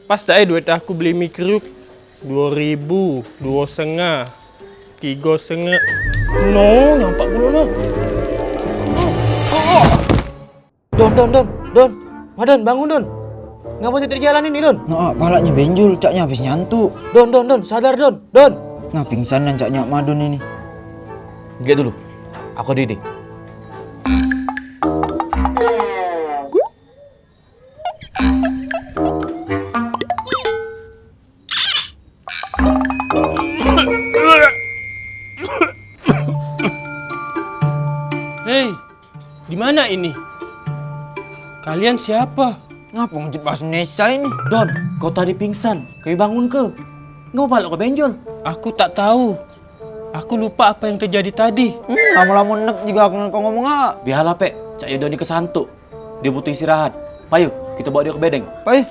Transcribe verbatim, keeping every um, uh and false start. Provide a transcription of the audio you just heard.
Pas dak, eh, duit aku beli mie kriuk? Duo ribu, duo setengah, tigo setengah. No, nyampak pulo no. Don, Don, Don, Don. Madon, bangun, Don. Ngapo dak di jalan ini, Don? Nah, palaknyo benjol, caknyo habis nyantuk. Don, Don, Don, sadar, Don. Don. Nah, pingsan dan caknyo Madon ini. Gek dulu. Aku ado ide. Hei, di mana ini? Kalian siapa? Ngapo ngejut bahasa Indonesia ini? Don, kau tadi pingsan, kami bangun ke? Ngapa palak kau benjol? Aku tak tahu. Aku lupa apa yang terjadi tadi. Hmm, lamo-lamo nek juga aku kau ngomong ah. Biarlah, Pek. Cak Yudo ni kesantuk. Dia butuh istirahat. Payu, kita bawa dia ke bedeng. Payu.